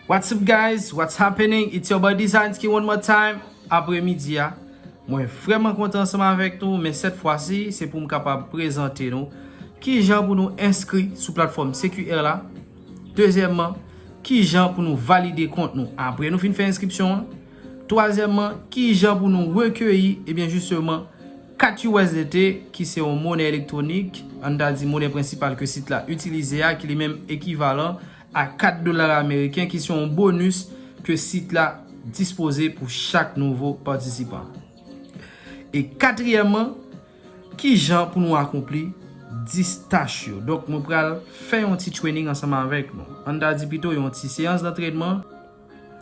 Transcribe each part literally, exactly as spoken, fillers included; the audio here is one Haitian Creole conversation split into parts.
What's up, guys? What's happening? It's your boy Designski one more time. Apremidi a, mwen vrèman kontan ansanm avèk nou, men sèt fwa si, se pou m kapab prezante nou kijan pou nou enskri sou platfòm C Q R la. Dezyèmman, kijan pou nou valide kont nou apre nou fin fè enskripsyon an. Twazyèmman, kijan pou nou rekeyi, ebyen, jisteman, kat U S D T, ki se yon monè elektwonik, ann ta di monè prensipal ke sit la itilize a, ki li menm ekivalan a kat dola ameriken, ki se yon bonis ke sit la dispoze pou chak nouvo patisipan. E katriyèmman, kijan pou nou akonpli dis tach yo. Donk, mwen pral fè yon ti training ansanm avèk nou. Ann ta di pito yon ti seyans d'antrenman,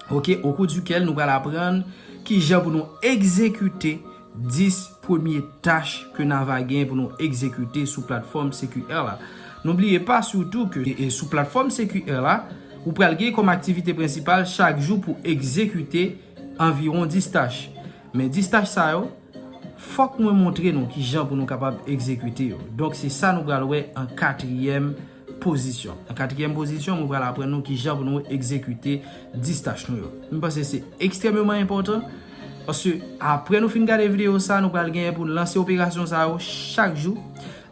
oke, au cours duquel nou pral aprann kijan pou nou egzekite dis premye tach ke n ava gen pou nou egzekite sou platfòm C Q R la. N'oubliez pas surtout ke, e, e sou platfòm C Q R la, ou pral gen kòm aktivite prensipal chak jou pou egzekite anviwon dis tach. Men dis tach sa yo, fòk mwen montre nou kijan pou nou kapab egzekite yo. Donk, se sa nou pral wè an katriyèm pozisyon. An katriyèm pozisyon, mwen pral aprann nou kijan pou nou egzekite dis tach nou yo. Mwen panse se ekstrèmeman enpòtan, paske apre nou fin gade videyo sa, nou pral genyen pou n lanse operasyon sa yo chak jou.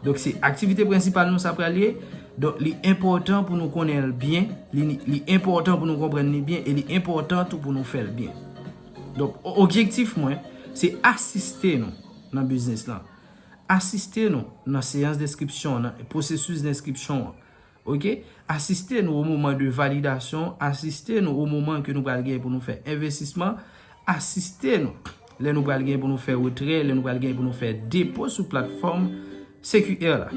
Donk, se aktivite prensipal nou sa pral ye. Donk, li enpòtan pou nou konnen l byen, li, li enpòtan pou nou konprann li byen, e li enpòtan tou pou nou fè l byen. Donk, o-, objektif mwen, se asiste nou nan biznis lan. Asiste nou nan seyans denskripsyon, nan pwosesis denskripsyon an. Oke? Asiste nou o moman de validasyon, asiste nou o moman ke nou pral gen pou nou fè envestisman, asiste nou lè nou pral gen pou nou fè retrè, lè nou pral gen pou nou fè depo sou platfòm C Q R la.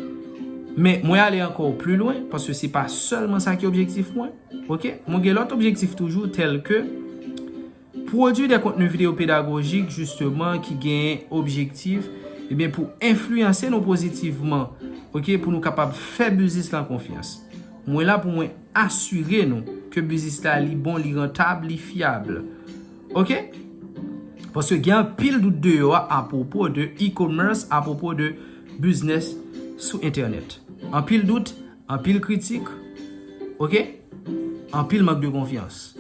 Men mwen ale ankò pli lwen, paske se pa sèlman sa ki objektif mwen. Oke? Mwen gen lòt objektif toujou, tèl ke pwodui de kontni videyo pedagojik, jisteman, ki gen objektif, ebyen, pou enfliyanse nou pozitivman, oke, pou nou kapab fè biznis lan konfyans. Mwen la pou mwen asire nou ke biznis la, li bon, li rantab, li fyab. Oke? Paske gen anpil dout deyò a apwopo de e-commerce, apwopo de biznis sou entènèt. Anpil dout, anpil kritik, oke? Anpil mank de konfyans.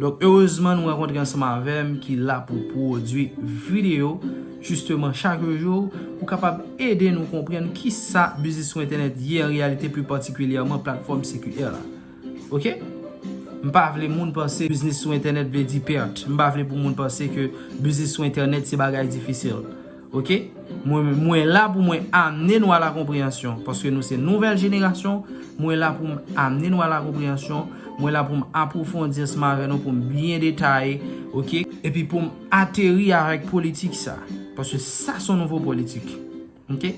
Donk, erezman, nou rankontre ansanm avè m ki la pou pwodui videyo, jisteman, chak jou, pou kapab ede nou konprann kisa biznis sou entènèt ye an reyalite, pli patikilyèman platfòm C Q R la. Oke? M pa vle moun panse biznis sou entènèt vle di pèt. M pa vle pou moun panse ke biznis sou entènèt se bagay difisil. Oke? Mwen, mwen la pou mwen amne nou a la konpreyansyon, paske nou se nouvèl jenerasyon. Mwen la pou m amne nou a la konpreyansyon. Mwen la pou m apwofondi ansanm avè nou, pou m byen detaye, oke? Epi pou m ateri avèk politik sa, paske sa se yon nouvo politik. Oke?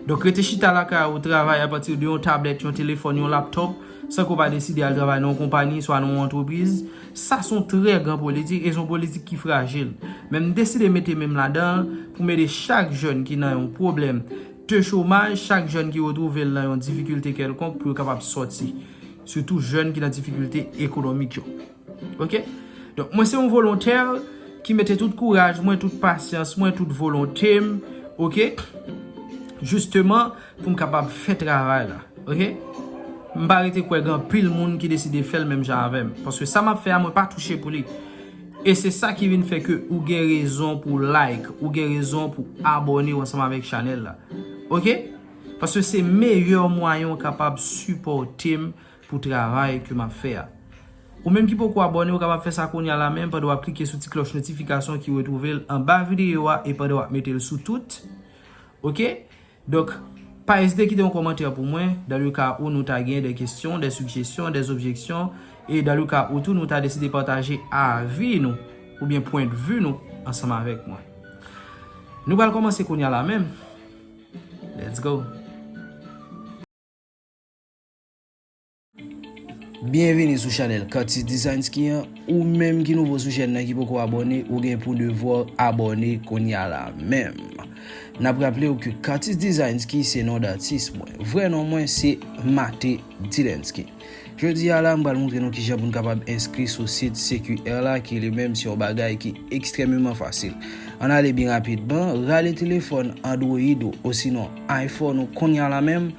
Donk, rete chita lakay ou, travay apati de yon tablèt, yon telefòn, yon laptòp, san ke w pa deside al travay nan yon konpayi, swa nan yon antrepriz, sa se yon trè gran politik e se yon politik ki frajil. Men m deside mete men m ladan l pou m ede chak jèn ki nan yon pwoblèm de chomaj, chak jèn ki retwouve l nan yon difikilte kèlkonk pou yo kapab sòti. Sitou jèn ki nan difikilte ekonomik yo. Oke? Donk, mwen se yon volontè ki mete tout kouraj mwen, tout pasyans mwen, tout volonte m, oke? Jisteman, pou m kapab fè travay la, oke? M pa rete kwè gen anpil moun ki deside fè l menm jan avè m. Paske sa m ap fè a, mwen pa touche pou li. E se sa ki vin fè ke ou gen rezon pou like, ou gen rezon pou abòne w ansanm avèk chanèl la. Oke? Paske se meyè mwayen w kapab sipòte m pou travay ke m ap fè a. Ou menm ki poko abòne, ou kapab fè sa kounye a la menm pandan w ap klike sou ti klòch notifikasyon ki retwouve l anba videyo a e pandan w ap mete l sou tout. Oke? Donk, pa ezite kite yon kòmantè pou mwen, dans le cas où nou ta gen de kesyon, de sijesyon, de objeksyon, e dans le cas où tou nou ta deside pataje avi nou oubyen pwendvi nou ansanm avèk mwen. Nou pral kòmanse kounye a la menm. Let's go! Byenvini sou chanèl Curtis Designski an. Ou menm ki nouvo sou chèn nan, ki poko abòne, ou gen pou devwa abòne kounye a la menm. N ap raple w ke Curtis Designski se non datis mwen. Vrè non mwen se Mate Dilensky. Jodi a la, m pral montre nou kijan pou n kapab enskri sou sit C Q R la, ki li menm se yon bagay ki ekstrèmeman fasil. Ann ale byen rapidman, rale telefòn Android ou osinon iPhone ou kounye a la menm,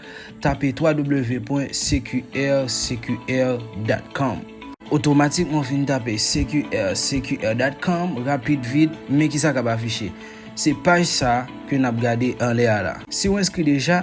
tape w w w pwen C Q R C Q R dot com. Otomatikman w fin tape C Q R, C Q R dot com, rapid vit, men kisa k ap afiche. Se paj sa ke n ap gade anlè a la. Si w enskri deja,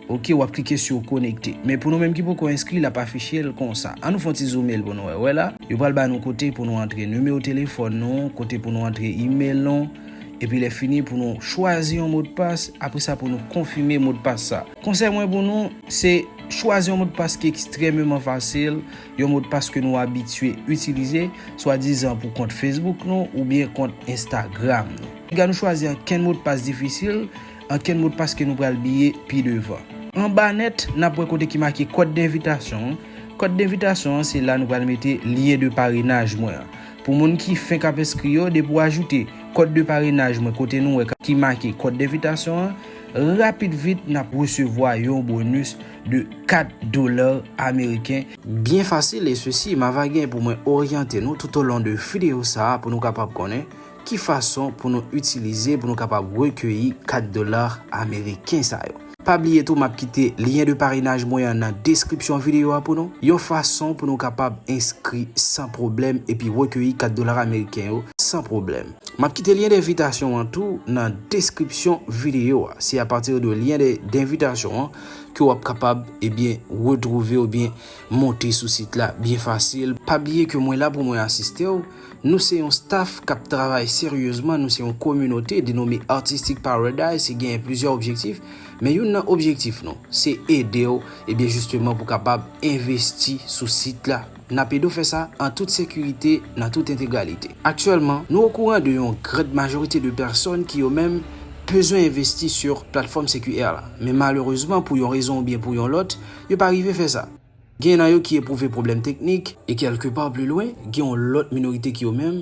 oke, w ap klike sou konekte. Men pou nou menm ki poko enskri, l ap afiche l konsa. An nou fè yon ti zoume l pou nou wè. Wè la, yo pral ba nou kote pou nou antre nimewo telefòn nou, kote pou nou antre imèl nou, epi lè fini pou nou chwazi yon modpas, apre sa pou nou konfime modpas sa. Konsèy mwen pou nou, se chwazi yon modpas ki ekstrèmeman fasil, yon modpas ke nou abitye itilize, swadizan pou kont Facebook nou oubyen kont Instagram nou. Piga nou chwazi ankenn modpas difisil, ankenn modpas ke nou pral bliye pi devan. Anba nèt, n ap wè kote ki make kòd denvitasyon an. Kòd denvitasyon an, se la nou pral mete lyen de parenaj mwen an. Pou moun ki fenk ap enskri yo, depi w ajoute kòd de parenaj mwen kote nou wè ki make kòd denvitasyon an, rapid vit n ap resevwa yon bonis de kat dola ameriken. Byen fasil, e sesi, m ava gen pou mwen oryante nou toutolon de videyo sa a pou nou kapab konnen ki fason pou nou itilize pou nou kapab rekeyi kat dola ameriken sa yo. Pa bliye tou, m ap kite lyen de parenaj mwen an nan deskripsyon videyo a pou nou, yon fason pou nou kapab enskri san pwoblèm epi rekeyi kat dola ameriken yo san pwoblèm. M ap kite lyen denvitasyon an tou nan deskripsyon videyo a. Se apati de lyen de, denvitasyon an ke w ap kapab, ebyen, retwouve oubyen monte sou sit la byen fasil. Pa bliye ke mwen la pou mwen asiste w. Nou se yon staff k ap travay seryezman, nou se yon kominote denome Artistic Paradise ki genyen plizyè objektif, men youn nan objektif nou, se ede w, ebyen, jisteman pou kapab envesti sou sit la. N ap ede w fè sa an tout sekirite, nan tout entegralite. Aktyèlman, nou okouran de yon grand majorite de pèsòn ki yo menm bezwen envesti sou platfòm C Q R la. Men malerezman, pou yon rezon oubyen pou yon lòt, yo pa rive fè sa. Gen nan yo ki epwouve pwoblèm teknik, e kèlke pa pli lwen, gen yon lòt minorite ki yo menm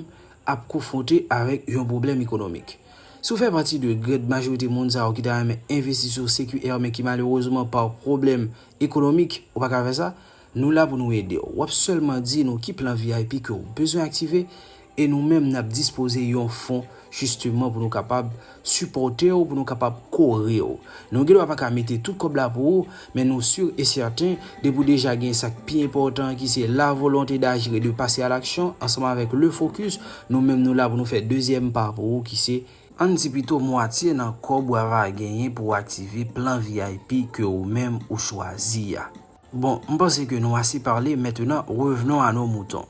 ap konfwonte avèk yon pwoblèm ekonomik. Si w fè pati de grand majorite moun sa yo ki ta renmen envesti sou C Q R, men ki malerezman pa pwoblèm ekonomik, ou pa ka fè sa, nou la pou nou ede w. W ap sèlman di nou ki plan V I P ke w bezwen aktive, e nou menm n ap dispoze yon fon jisteman pou nou kapab sipòte w, pou nou kapab kore w. Nou gendwa pa ka mete tout kòb la pou ou, men nou si e sèten, depi w deja gen sa k pi enpòtan an ki se la volonté d'agir et de passer à l'action ansanm avèk le focus, nou menm nou la pou nou fè dezyèm pa pou ou ki se, ann di pito, mwatye nan kòb w ava genyen pou w aktive plan V I P ke ou menm ou chwazi a. Bon, m panse ke nou ase pale, maintenant revenons à nos moutons.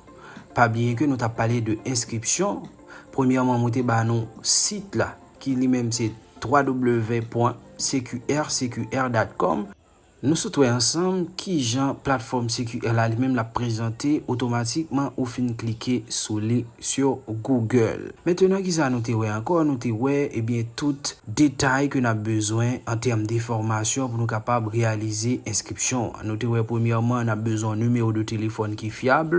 Pa bliye ke nou t ap pale de enskripsyon. Premyèman, mwen te ba nou sit la, ki li menm se w w w pwen C Q R C Q R dot com. Nou sot wè ansanm kijan platfòm C Q R la li menm l ap prezante otomatikman ou fin klike sou li sur Google. Maintenant, kisa nou te wè ankò? Nou te wè, ebyen, tout detay ke n ap bezwen an tèm de fòmasyon pou nou kapab reyalize enskripsyon an. Nou te wè, premyèman, n ap bezwen yon nimewo de telefòn ki fyab,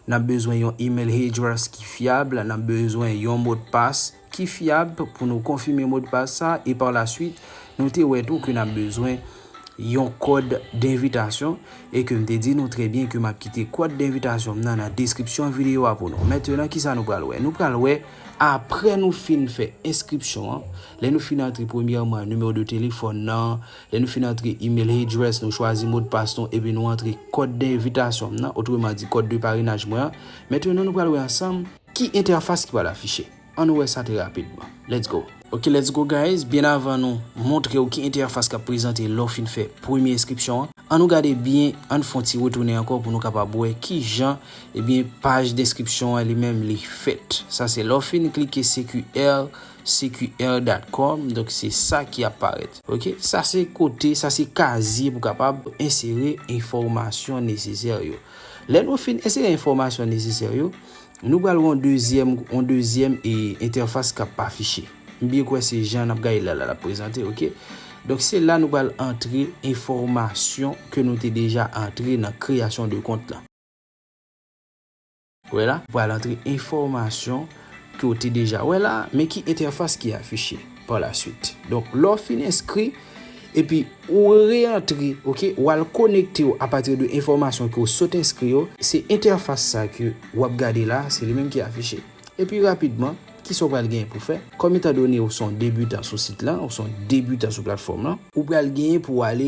n ap bezwen yon email address ki fyab, n ap bezwen yon modpas ki fyab pou nou konfime modpas sa, e pa la swit, nou te wè tou ke n ap bezwen yon kòd denvitasyon, e ke m te di nou trè byen ke m ap kite kòd denvitasyon m nan nan deskripsyon videyo a pou nou. Maintenant, kisa nou pral wè? Nou pral wè, apre nou fin fè enskripsyon an, lè nou fin antre premyèman nimewo de telefòn nan, lè nou fin antre email address nou, chwazi modpas nou, epi nou antre kòd denvitasyon m nan, otreman di kòd de parenaj mwen an. Maintenant, nou pral wè ansanm ki entèfas ki pral afiche. Ann wè sa trè rapidman. Let's go. Ok, let's go, guys. Byen avan nou montre w ki entèfas k ap prezante lè w fin fè premye enskripsyon an, ann nou gade byen, ann fè yon ti retounen ankò pou nou kapab wè kijan, ebyen, paj denskripsyon an li menm li fèt. Sa se lè w fin klike C Q R, C Q R dot com, donk se sa ki ap parèt. Ok, sa se kote, sa se kazye pou kapab ensere enfòmasyon nesesè yo. Lè nou fin ensere enfòmasyon nesesè yo, nou pral wè yon dezyèm, yon dezyèm, e, entèfas k ap afiche. M byen kwè se jan n ap gade la, la, l ap prezante, ok? Donk, se la nou pral antre enfòmasyon ke nou te deja antre nan kreyasyon de kont la. Wè la, ou pral antre enfòmasyon ke w te deja wè la, men ki entèfas ki afiche pa la swit. Donk, lè w fin enskri, epi ou reyantre, ok, w al konekte w apati de enfòmasyon ke w sot enskri yo, se entèfas sa ke w ap gade la, se li menm ki afiche. Epi rapidman, kisa w pral gen pou fè? Kòm etan done w se yon debitan sou sit lan, ou se yon debitan sou platfòm lan, ou pral gen pou w ale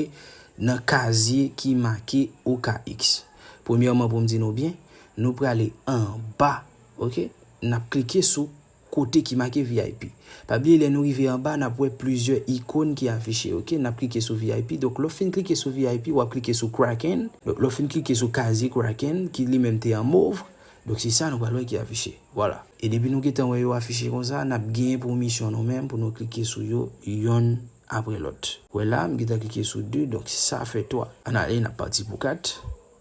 nan kazye ki make O K X. Premyèman, pou m di nou byen, Nou prale anba, oke? N ap klike sou kote ki make V I P. Pa bliye, lè nou rive anba, n ap wè plizyè ikòn ki afiche, oke? N ap klike sou V I P. Donk, lè w fin klike sou V I P, w ap klike sou Kraken. Donk, lè w fin klike sou kazye Kraken, ki li menm te an mov, donk, se sa nou pral wè ki afiche. Vwala. E depi nou gentan wè yo afiche konsa, n ap genyen pou misyon nou menm pou nou klike sou yo yonn apre lòt. Wè la, m gentan klike sou de, donk sa fè twa. Ann ale, n ap pati pou kat.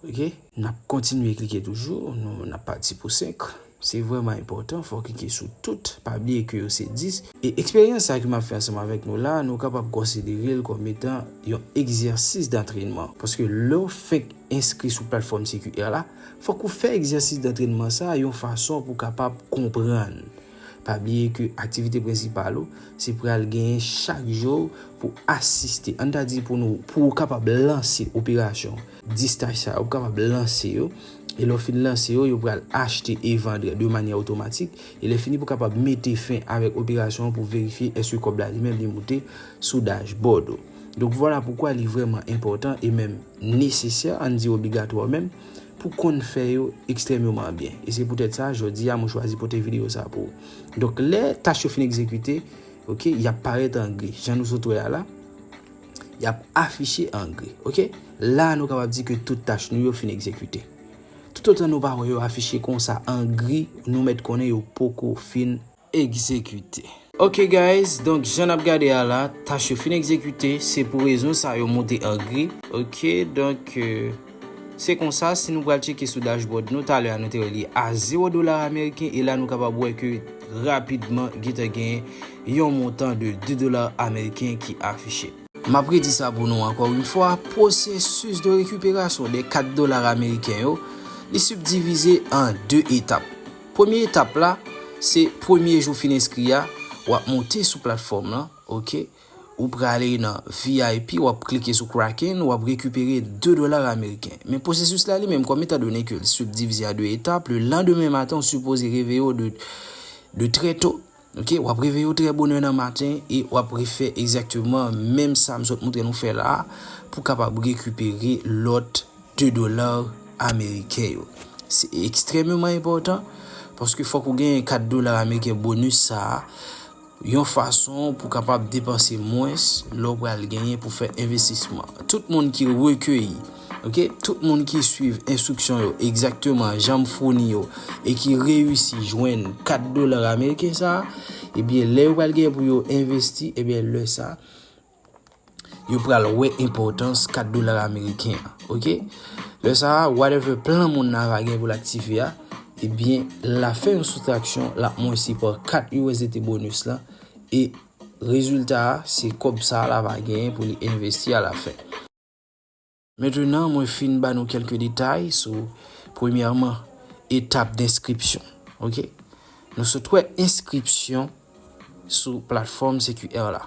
Oke? N ap kontinye klike toujou, nou, n ap pati pou senk. Se vrèman enpòtan, fò w klike sou tout, pa bliye ke yo se dis. E eksperyans sa ke m ap fè ansanm avèk nou la, nou kapab konsidere l kòm etan yon egzèsis dantrènman. Paske lè w fenk enskri sou platfòm C Q R la, fòk ou fè egzèsis dantrènman sa a yon fason pou w kapab konprann. Pa bliye ke aktivite prensipal ou, se pral genyen chak jou pou asiste, ann ta di pou nou, pou w kapab lanse operasyon dis tach sa yo, ou kapab lanse yo. E lè w fin lanse yo, yo pral achte e vann de manyè otomatik. E lè fini pou w kapab mete fen avèk operasyon an pou verifye èske kòb la li menm li moute sou dashboard ou. Donk, vwala poukwa li vrèman enpòtan e menm nesesè, ann di obligatwa menm, pou konn fè yo ekstrèmeman byen. E se poutèt sa, jodi a, mwen chwazi pote videyo sa pou ou. Donk, lè tach yo fin egzekite, oke, y ap parèt an gri. Jan nou sot wè a la, y ap afiche an gri, oke? La, nou kapab di ke tout tach nou yo fin egzekite. Toutotan nou pa wè yo afiche konsa an gri, nou mèt konnen yo poko fin egzekite. Ok guys, donk jan n ap gade a la, tach yo fin egzekite, se pou rezon sa yo moute an gri. Ok, donk, euh, se konsa, si nou pral tcheke sou dashboard nou, talè a nou te wè li a zewo dola ameriken, e la nou kapab wè ke rapidman gentan gen yon montan de de dola ameriken ki afiche. M ap redi sa pou nou ankò yon fwa, pwosesis de rekiperasyon de kat dola ameriken yo, li sibdivize an de etap. Premye etap la, se premye jou fin enskri a, w ap monte sou platfòm lan, ok? Ou prale nan V I P, w ap klike sou Kraken, w ap rekipere de dola ameriken. Men pwosesis la li menm, kòm etan done ke l sibdivize an de etap, le landemen maten, w sipoze reveye w de, de trè to. Ok, w ap reveye w trè bonè nan maten e w ap refè egzakteman menm sa m sot montre nou fè la a pou kapab rekipere lòt de dola ameriken yo. Se ekstrèmeman enpòtan paske fòk ou genyen kat dola ameriken bonis sa a yon fason pou kapab depanse mwens lè w pral genyen pou fè envestisman. Tout moun ki rekeyi Ok, tout moun ki swiv enstriksyon yo egzakteman jan m founi yo e ki reyisi jwenn kat dola ameriken sa a, ebyen, lè yo pral gen pou yo envesti, ebyen, lè sa a, yo pral wè enpòtans kat dola ameriken an. Ok? Lè sa a, whatever plan moun nan va gen pou l aktive a, ebyen, l a fè yon soustraksyon, l ap mwen si pa kat U S D T bonus lan, e rezilta a, se kòb sa a l a va genyen pou li envesti alafen. Mentenan, mwen fin ba nou kèlke detay sou, premyèman, etap denskripsyon. Ok? Nou sot wè enskripsyon sou platfòm C Q R la.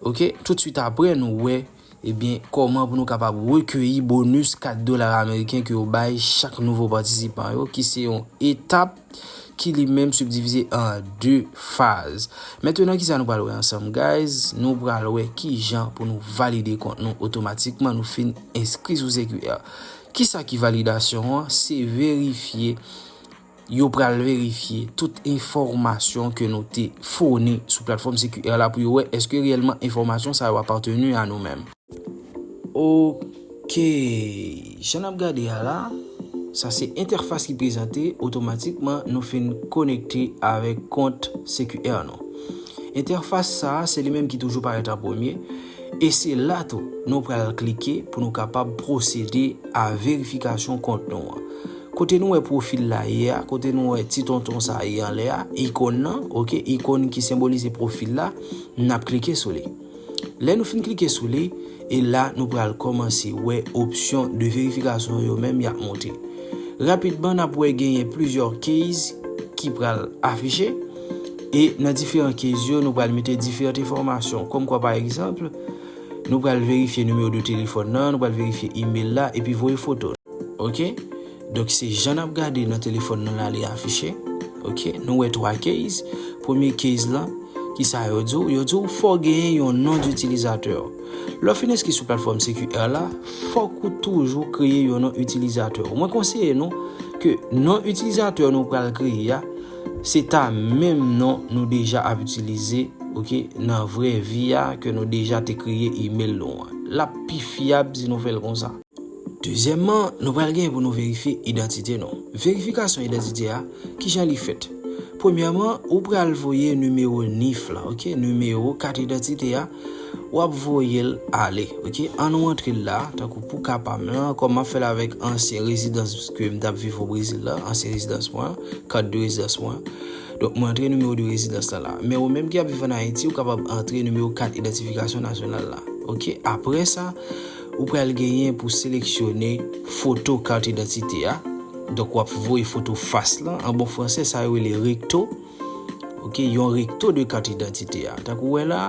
Ok? Toutswit apre, nou wè, ebyen, kòman pou nou kapab rekeyi bonis kat dola ameriken ke yo bay chak nouvo patisipan yo, ki se yon etap ki li menm sibdivize an de faz. Mentenan, kisa nou pral wè ansanm, guys? Nou pral wè kijan pou nou valide kont nou otomatikman nou fin enskri sou C Q R. Kisa ki validasyon an? Se verifye, yo pral verifye tout enfòmasyon ke nou te founi sou platfòm C Q R la pou yo wè èske reyèlman enfòmasyon sa yo apateni a nou menm. Ok, jan n ap gade a la, sa se entèfas ki prezante otomatikman nou fin konekte avèk kont C Q R nou. Entèfas sa a, se li menm ki toujou parèt an premye, e se la tou nou pral klike pou nou kapab pwosede a verifikasyon kont nou an. Kote nou wè pwofil la ye a, kote nou wè ti tonton sa ye anlè a, ikòn nan, ok, ikòn ki senbolize pwofil la, n ap klike sou li. Lè nou fin klike sou li, e la nou pral kòmanse wè opsyon de verifikasyon yo menm y ap monte. Rapidman, n ap wè genyen plizyè case ki pral afiche, e nan diferan case yo, nou pral mete diferan enfòmasyon, kòmkwa pa egzanp, nou pral verifye nimewo de telefòn nan, nou pral verifye email la, epi voye foto. Ok? Donk, se jan n ap gade nan telefòn nan la li afiche. Ok? Nou wè twa case. Premye case lan, kisa yo di w? Yo di w fò w genyen yon non itilizatè. Lè w fin enskri sou platfòm C Q R la, fòk ou toujou kreye yon non itilizatè. Mwen konseye nou, ke non itilizatè nou pral kreye a, se ta menm non nou deja ap itilize, oke, nan vrè vi a, ke nou deja te kreye email nou an. L ap pi fyab si nou fè l konsa. Dezyèmman, nou pral gen pou nou verifye idantite nou. Verifikasyon idantite a, kijan li fèt? Premyèman, ou pral voye nimewo nif la, oke? Nimewo kat idantite a, w ap voye l ale, oke? Ann nou antre l la, tankou pou ka pa m lan, kòm m ap fè l avèk ansyen rezidans ke m t ap viv o Brezil la, ansyen rezidans mwen an, kat de rezidans mwen an. Donk, mwen antre nimewo de rezidans lan la. Men ou menm ki ap viv ann Ayiti, ou kapab antre nimewo kat idantifikasyon nasyonal la. Oke? Apre sa, ou pral genyen pou seleksyone foto kat idantite a. Donk, w ap voye foto fas lan. An bon fransè, sa yo rele recto. Oke, yon recto de kat idantite a. Tankou w wè la,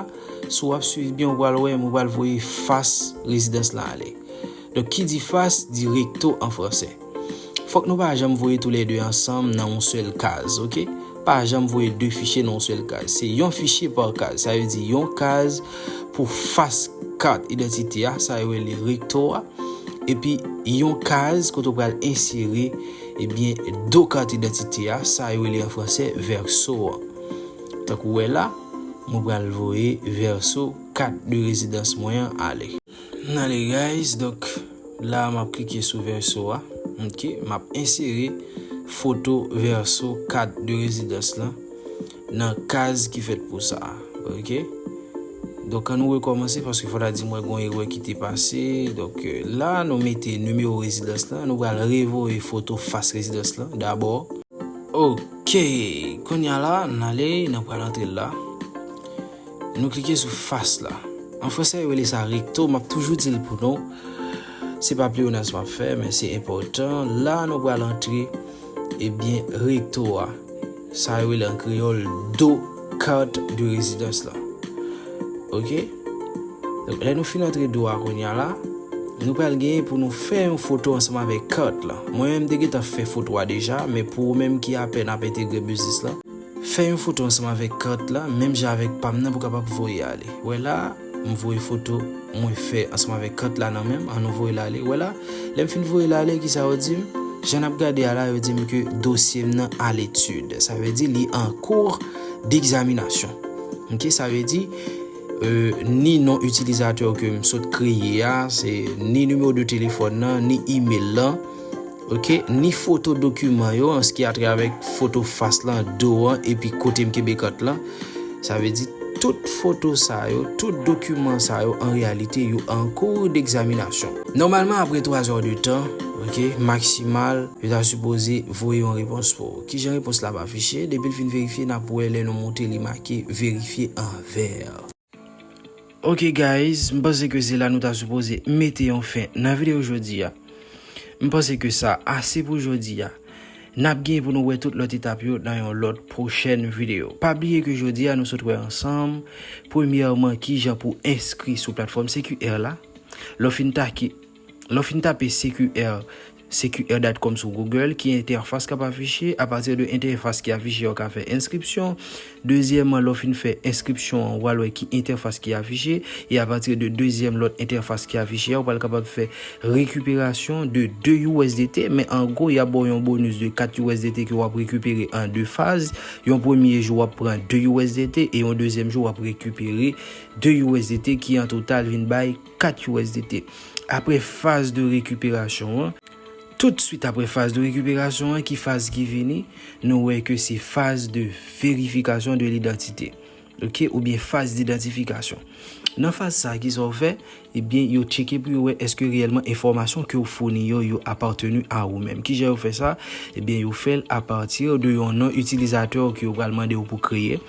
si w ap swiv byen, ou pral wè, mwen pral voye fas rezidans lan ale. Donk, ki di fas, di recto an fransè. Fòk nou pa janm voye toulède ansanm nan yon sèl kaz, oke? Pa janm voye de fichye nan yon sèl kaz. Se yon fichye pa kaz. Sa vle di yon kaz pou fas kat idantite a, sa yo rele recto a. Epi yon kaz kote w pral ensere, ebyen, do kat idantite a, sa yo rele an fransè verso an. Tankou w wè la, mwen pral voye verso kat de rezidans mwen an ale. N ale, guys, donk la m ap klike sou verso a. Oke, m ap ensere foto verso kat de rezidans lan nan kaz ki fèt pou sa a. Oke? Donk, ann nou rekòmanse paske fò ta di mwen gen yon erè ki te pase. Donk, eh, la, nou mete nimewo rezidans lan. Nou pral revoye foto fas rezidans lan dabò. Oke, kounye a la, n ale, n ap pral antre l la. Nou klike sou fas la. An fransè, yo rele sa recto. M ap toujou di l pou nou. Se pa pleyonaz m ap fè, men se enpòtan. La, nou pral antre, ebyen, recto a. Sa yo rele an kreyòl do kat de rezidans la. Oke? Donk, lè nou fin antre do a kounye a la, nou pral genyen pou nou fè yon foto ansanm avèk kat la. Mwen menm, m te gentan fè foto a deja, men pou ou menm ki apèn ap entegre biznis la, fè yon foto ansanm avèk kat la, menm jan avèk pa m nan pou kapab voye ale. Wè la, m voye foto mwen fè ansanm avèk kat la nan men m, ann nou voye l ale. Wè la, lè m fin voye l ale, kisa yo di m? Jan n ap gade a la, yo di m ke dosye m nan à l'étude. Sa vle di li an kou d'egzaminasyon. Oke, sa vle di, euh, ni non itilizatè ke m sot kreye a, se ni nimewo de telefòn nan, ni email lan, oke, ni foto dokiman yo, an ce qui a trait avèk foto fas lan, do an, epi kote m kenbe kat lan. Sa vle di, tout foto sa yo, tout dokiman sa yo, an reyalite, yo an kou d'egzaminasyon. Nòmalman, apre twa zè de tan, oke, maksimal, yo ta sipoze voye yon repons pou ou. Kijan repons la ap afiche? Depi l fin verifye, n ap wè lè nou moute li make verifye an vè. Ok, guys, m panse ke se la nou ta sipoze mete yon fen nan videyo jodi a. M panse ke sa ase pou jodi a. N ap gen pou nou wè tout lòt etap yo nan yon lòt pwochèn videyo. Pa bliye ke jodi a nou sot wè ansanm, premyèman, kijan pou enskri sou platfòm C Q R la. Lè w fin take, lè w fin tape C Q R, C Q R dot com sou Google, ki entèfas k ap afiche. Apati de entèfas ki afiche a, w ka fè enskripsyon. Dezyèmman, lè w fin fè enskripsyon an, w al wè ki entèfas ki afiche. E apati de dezyèm lòt entèfas ki afiche a, w pral kapab fè rekiperasyon de de U S D T. Men an gwo, y ap ba w yon bonis de kat U S D T ke w ap rekipere an de faz. Yon premye jou, w ap pran de U S D T. E yon dezyèm jou, w ap rekipere de U S D T, ki an total vin bay kat U S D T. Apre faz de rekiperasyon an, toutswit apre faz de rekiperasyon an, ki faz ki vini? Nou wè ke se faz de verifikasyon de lidantite. Ok, oubyen faz didantifikasyon. Nan faz sa, kisa w fè? Ebyen, yo tcheke pou yo wè èske reyèlman enfòmasyon ke w founi yo, yo apateni a ou menm. Kijan yo fè sa? Ebyen, yo fè l apati de yon non itilizatè ke yo pral mande w pou kreye,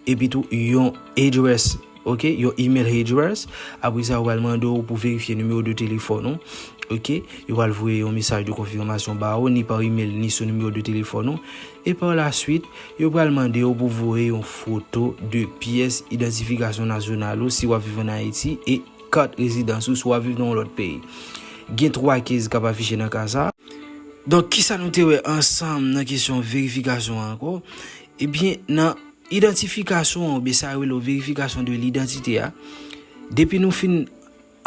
epi tou yon address, ok, yon email address. Apre sa, yo pral mande w pou verifye nimewo de telefòn ou. Ok, yo pral voye yon mesaj de konfimasyon ba ou, ni pa email, ni sou nimewo de telefòn ou. E pa la swit, yo pral mande w pou voye yon foto de pyès idantifikasyon nasyonal ou, si w ap viv ann Ayiti, e kat rezidans ou, si w ap viv nan yon lòt peyi. Gen twa kez k ap afiche nan ka sa. Donk, kisa nou te wè ansanm nan kesyon verifikasyon an ankò? Ebyen, nan idantifikasyon an, oubyen sa yo rele verifikasyon de lidantite a, depi nou fin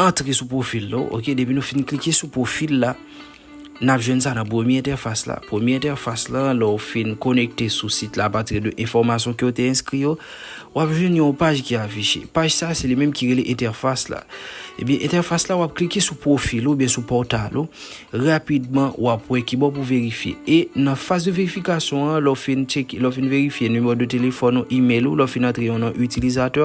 antre sou pwofil la, ok, depi nou fin klike sou pwofil la, N ap jwenn sa nan premye entèfas la. Premye entèfas la, lè w fin konekte sou sit la apati de enfòmasyon ke w te enskri yo, w ap jwenn yon paj ki afiche. Paj sa, se li menm ki rele entèfas la. Ebyen, entèfas la, w ap klike sou pwofil ou oubyen sou pòtal ou. Rapidman, w ap wè kibò pou verifye. E nan faz de verifikasyon an, lè w fin tcheke, lè w fin verifye nimewo de telefòn ou, imèl ou, lè w fin antre yon non itilizatè,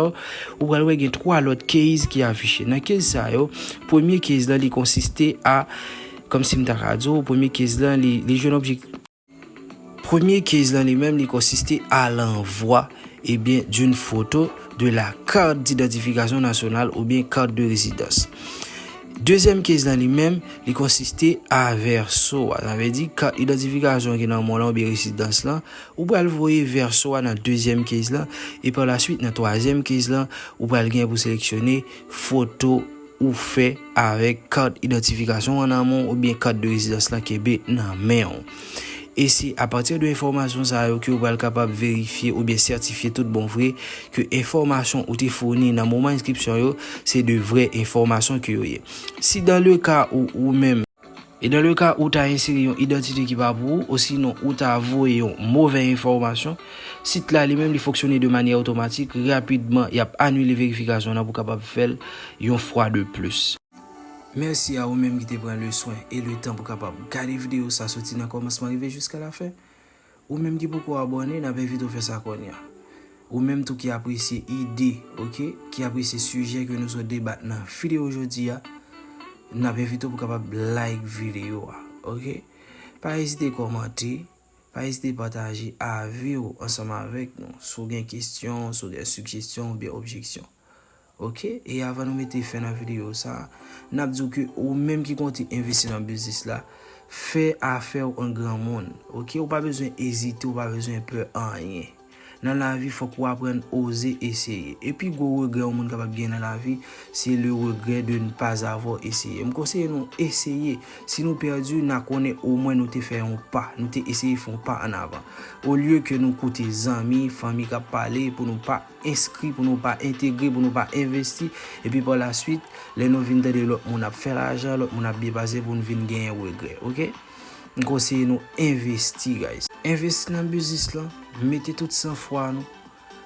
ou pral wè gen twa lòt case ki afiche. Nan case sa yo, premye case la, li konsiste a, kòmsi m ta ka di w, premye case la, li, li jwenn objek-, premye case la li menm, li konsiste a lanvwa, ebyen, d'une photo de la carte d'identification nationale oubyen carte de résidence. Dezyèm case la li menm, li konsiste a vèso a. Sa vle di, kat idantifikasyon ki nan men w lan oubyen rezidans lan, ou pral voye vèso a nan dezyèm case lan, e pa la swit nan twazyèm case lan, ou pral gen pou seleksyone foto ou fè avèk kat idantifikasyon an nan men w oubyen kat de rezidans lan kenbe nan men w. E se apati de enfòmasyon sa yo ke w pral kapab verifye oubyen sètifye tout bon vre ke enfòmasyon ou te founi nan moman enskripsyon yo, se de vrè enfòmasyon ke yo ye. Si dans le cas où ou menm, e dans le cas où ou ta ensere yon idantite ki pa pou ou, osinon ou ta voye yon movè enfòmasyon, sit la li menm li fonksyone de manyè otomatik, rapidman y ap anile verifikasyon an pou kapab fè l yon fwa de plis. Mèsi a ou menm ki te pran le swen e le tan pou kapab gade videyo sa soti nan kòmansman rive jiska lafen. Ou menm ki poko abòne, n ap envite w fè sa kounye a. Ou menm tou ki apresye ide, oke, ki apresye sijè ke nou sot debat nan videyo jodi a, n ap envite w pou kapab like videyo a, oke? Pa ezite kòmante, pa ezite pataje avi w ansanm avèk nou. Si w gen kesyon, si w gen sijesyon oubyen objeksyon. Oke? E avan nou mete fen nan videyo sa, n ap di w ke ou menm ki konte envesti nan biznis la, fè afè w an granmoun. Oke? Ou pa bezwen ezite, ou pa bezwen pè anyen. Nan lavi, fòk ou aprann oze eseye. E pi gwo regrè yon moun kapab gen nan lavi, se le regret de ne pas avoir essayé. M konseye nou eseye. Si nou pèdi, n a konnen omwen nou te fè yon pa, nou te eseye fè yon pa an avan. Olye ke nou koute zanmi, fanmi k ap pale pou nou pa enskri, pou nou pa entegre, pou nou pa envesti, epi pa la swit, lè nou vin tande lòt moun ap fè lajan, lòt moun ap byen pase, pou nou vin genyen regrè, oke? M konseye nou envesti, guys. Envesti nan biznis lan, mete tout sanfwa nou,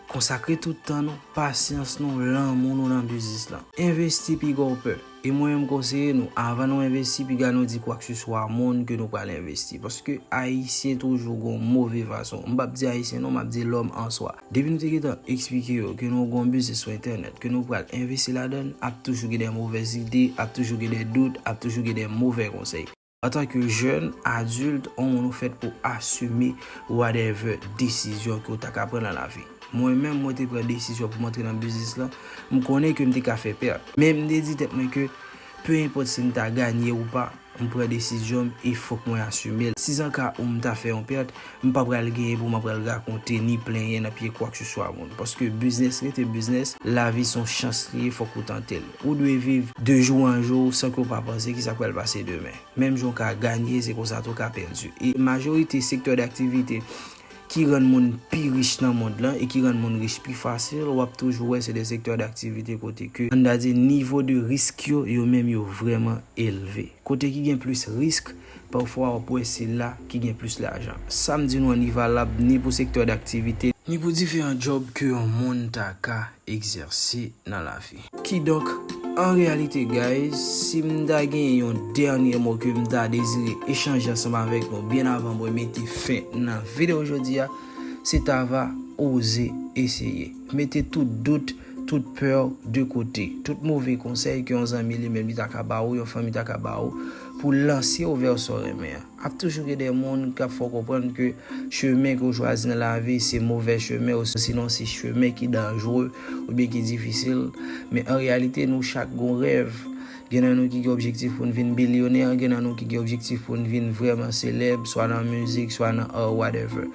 konsakre tout tan nou, pasyans nou, lanmou nou nan biznis lan. Envesti piga w pè. E mwen menm konseye nou, avan nou envesti, piga nou di kwakseswa moun ke nou pral envesti. Paske Ayisyen toujou gon move fason. M p ap di Ayisyen non, m ap di lòm an swa. Depi nou te gentan eksplike yo ke nou gon biznis sou entènèt, ke nou pral envesti ladan l, ap toujou gen de movèz ide, ap toujou gen de dout, ap toujou gen de movè konsèy. Antanke jèn, adilt, on moun ou fèt pou asime whatever desizyon ke w ta ka pran nan lavi. Mwen menm, mwen te pran desizyon pou m antre nan biznis lan. M konnen ke m te ka fè pèt. Men m te di tèt mwen ke, pe enpòt si m ta ganye ou pa, m pran desizyon m e fòk mwen asime l. Si an ka ou m ta fè yon pèt, m pa pral genyen pou mwen pral rakonte ni plenyen nan pye kwakseswa moun. Paske biznès rete biznès, lavi se yon chans li ye, fòk ou tante l. Ou dwe viv de jou an jou san ke w pa panse ki sa k pral pase demen. Menm jan w ka ganye, se konsa tou w ka pèdi. E majorite sektè daktivite ki rann moun pi rich nan mond lan e ki rann moun rich pi fasil, w ap toujou wè se de sektè daktivite kote ke, ann ta di, nivo de risk yo, yo menm yo vrèman elve. Kote ki gen plis risk, pafwa w ap wè se la ki gen plis lajan. Sa m di nou an, li valab ni pou sektè daktivite, ni pou diferan djòb ke yon moun ta ka egzèse nan lavi. Kidonk, an reyalite, guys, si m ta gen yon dènye mo ke m ta dezire echanje ansanm avèk nou byen avan mwen mete fen nan videyo jodi a, se ta va oze eseye. Mete tout dout, tout pè de kote, tout move konsèy ke yon zanmi li menm li ta ka ba ou, yon fanmi ta ka ba ou, pou lanse w vè sa w renmen an. Ap toujou gen de moun k ap fè w konprann ke chemen ke w chwazi nan lavi se movè chemen, osinon se chemen ki danjre oubyen ki difisil. Men an reyalite, nou chak gon rèv. Gen nan nou ki gen objektif pou n vin bilyonè, gen nan nou ki gen objektif pou n vin vrèman selèb, swa nan mizik, swa nan art, whatever.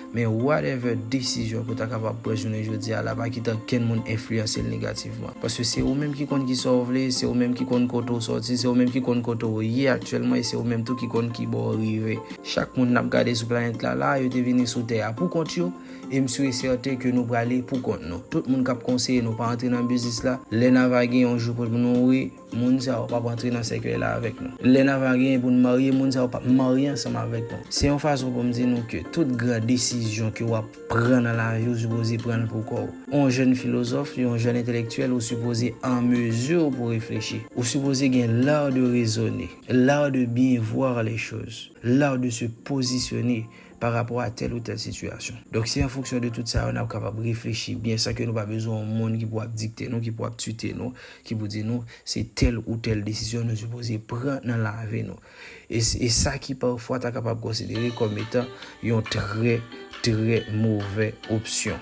Men whatever desizyon ke w ta kapab pran jounen jodi a la, pa kite okenn moun enfliyanse l negativman. Paske se ou menm ki konn kisa w vle, se ou menm ki konn kote w sòti, se ou menm ki konn kote w ye aktyèlman, e se ou menm tou ki konn ki bò w rive. Chak moun n ap gade sou planèt la, la, yo te vini sou tè a pou kont yo, E m si e sèten ke nou prale pou kont nou. Tout moun k ap konseye nou pa antre nan biznis la, lè n a va gen yon jou pou nou mouri, moun sa yo p ap antre nan sèkèy la avèk nou. Lè n a va gen pou n marye, moun sa yo p ap marye ansanm avèk nou. Se yon fason pou m di nou ke tout gran desizyon ke w ap pran nan lavi, ou sipoze pran l pou kò w. Yon jèn filozòf, yon jèn entelektyèl, ou sipoze an mezi pou reflechi. Ou sipoze gen l'art de raisonner, l'art de bien voir les choses, l'art de se positionner par rapport à telle ou telle situation. Donk, se an fonksyon de tout sa yo, n ap kapab reflechi byen san ke nou pa bezwen yon moun ki pou ap dikte nou, ki pou ap tite nou, ki pou di nou se tèl ou tèl desizyon nou sipoze pran nan lavi nou. E, e sa ki pafwa ta kapab konsidere kòm etan yon trè, trè movè opsyon.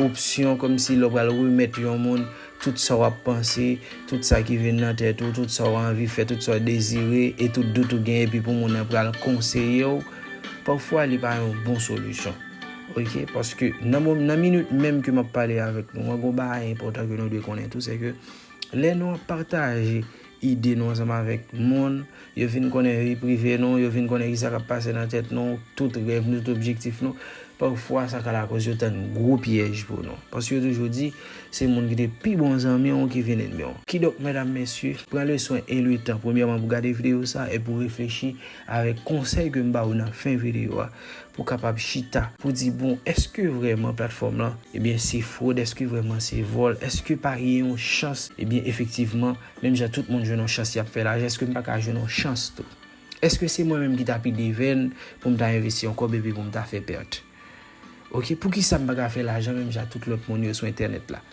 Opsyon kòmsi lè w pral remèt yon moun tout sa w ap panse, tout sa ki vin nan tèt ou, tout sa w anvi fè, tout sa w dezire, e tout dout ou gen, epi pou moun nan pral konseye w, pafwa li pa yon bon solisyon. Oke? Paske nan mo-, nan minit menm ke m ap pale avèk nou an, gon bagay enpòtan ke nou dwe konnen tou, se ke lè nou ap pataje ide nou ansanm avèk moun, yo vin konnen vi prive nou, yo vin konnen kisa k ap pase nan tèt nou, tout rèv nou, tout objektif nou. Pafwa, sa ka lakòz yo tann gwo pyèj pou nou. Paske yo toujou di, se moun ki te pi bon zanmi w ki vin ènmi w. Kidonk, medam, mesye, pran le swen e le tan, premyèman, pou gade videyo sa e pou reflechi avèk konsèy ke m ba ou nan fen videyo a, pou kapab chita, pou di, bon, èske vrèman platfòm lan, ebyen, se fwod, èske vrèman se vòl, èske pa gen yon chans, ebyen, efektivman, menm jan tout moun jwenn yon chans y ap fè lajan, èske m pa ka jwenn yon chans tou? Èske se mwen menm ki ta pi devèn pou m ta envesti yon kòb epi pou m ta fè pèt? Oke, poukisa m pa ka fè lajan menm jan tout lòt moun yo sou entènèt la?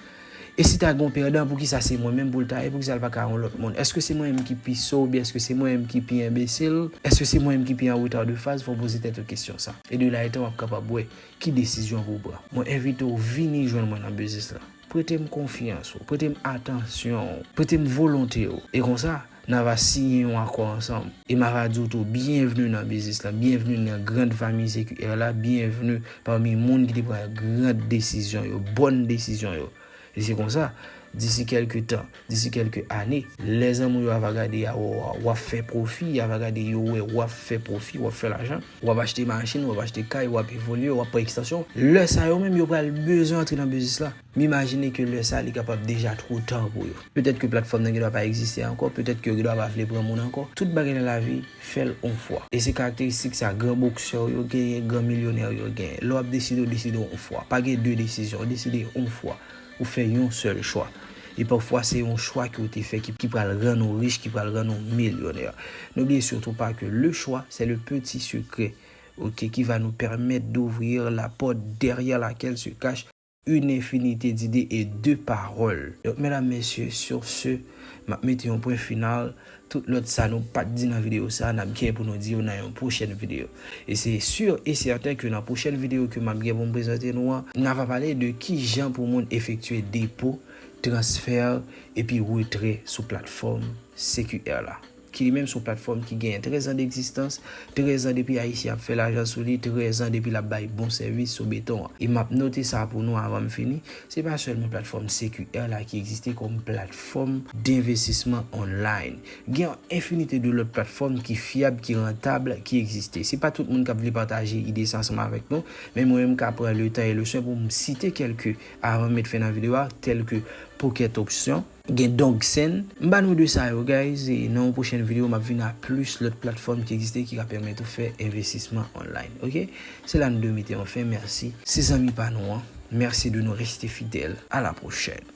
E si ta gen yon pèdan, poukisa se mwen menm pou l ta ye? Poukisa l pa ka yon lòt moun? Èske se mwen menm ki pi so oubyen èske se mwen menm ki pi enbesil? Èske se mwen menm ki pi an reta de faz? Fò w poze tèt ou kesyon sa. E de la etan w ap kapab wè ki desizyon pou w pran. Mwen envite w vini jwenn mwen nan biznis la. Prete m konfyans ou, prete m atansyon ou, prete m volonte ou. E konsa, n a va siyen yon akò ansanm. E m a va di w tou, byenvni nan biznis la, byenvni nan grand famiy C Q R la, byenvni pami moun ki te pran grand desizyon yo, bòn desizyon yo. E se konsa, disi kèlke tan, disi kèlke ane, lè zanmi w yo a va gade a wè w, w ap fè pwofi, y a va gade yo wè w ap fè pwofi, w ap fè lajan, w ap achte machin, w ap achte kay, w ap evolye, w ap pran ekstansyon. Lè sa yo menm, yo pral bezwen antre nan biznis la. M imajine ke lè sa, li kapab deja twò ta pou yo. Petèt ke platfòm nan gendwa pa egziste ankò, petèt ke yo gendwa pa vle pran moun ankò. Tout bagay nan lavi, fè l on fwa. E se karakteristik sa gran boksè yo genyen, gran milyonè yo genyen. Lè w ap deside, w deside on fwa. Pa gen de desizyon, w deside on fwa. Ou fè yon sèl chwa. E pafwa, se yon chwa ke w te fè ki, ki pral rann ou rich, ki pral rann ou milyonè. N'oubliez surtout pas que le choix, c'est le petit secret, ok, qui va nous permettre d'ouvrir la porte derrière laquelle se cache une infinité d'idées et de paroles. Donk, medam, mesye, sur ce, m ap mete yon pwen final. Tout lòt sa nou pa t di nan videyo sa, n ap gen pou nou di yo nan yon pwochèn videyo. E se sur e sèten ke nan pwochèn videyo ke m ap gen pou m prezante nou an, n a va pale de kijan pou moun efektye depo, transfè, epi retrè sou platfòm C Q R la, ki li menm se yon platfòm ki genyen trèz an degzistans, trèz an depi Ayisyen ap fè lajan sou li, trèz an depi l ap bay bon sèvis sou beton an. E m ap note sa pou nou avan m fini, se pa sèlman platfòm C Q R la ki egziste kòm platfòm denvestisman online. Gen yon enfinite de lòt platfòm ki fyab, ki rantab, ki egziste. Se pa tout moun k ap vle pataje ide sa ansanm avèk nou, men mwen menm m ka pran le tan e le swen pou m site kèlke avan m met fen nan videyo a, tèlke Pocket Option, gen Dogsen. M ba nou de sa yo, guys, e nan yon pwochèn videyo, m ap vin a plis lòt platfòm ki egziste ki ka pèmèt ou fè envestisman online, ok? Se la nou dwe mete yon fen, mèsi. Se zanmi pa nou an. Merci de nous rester fidèles. À la prochaine.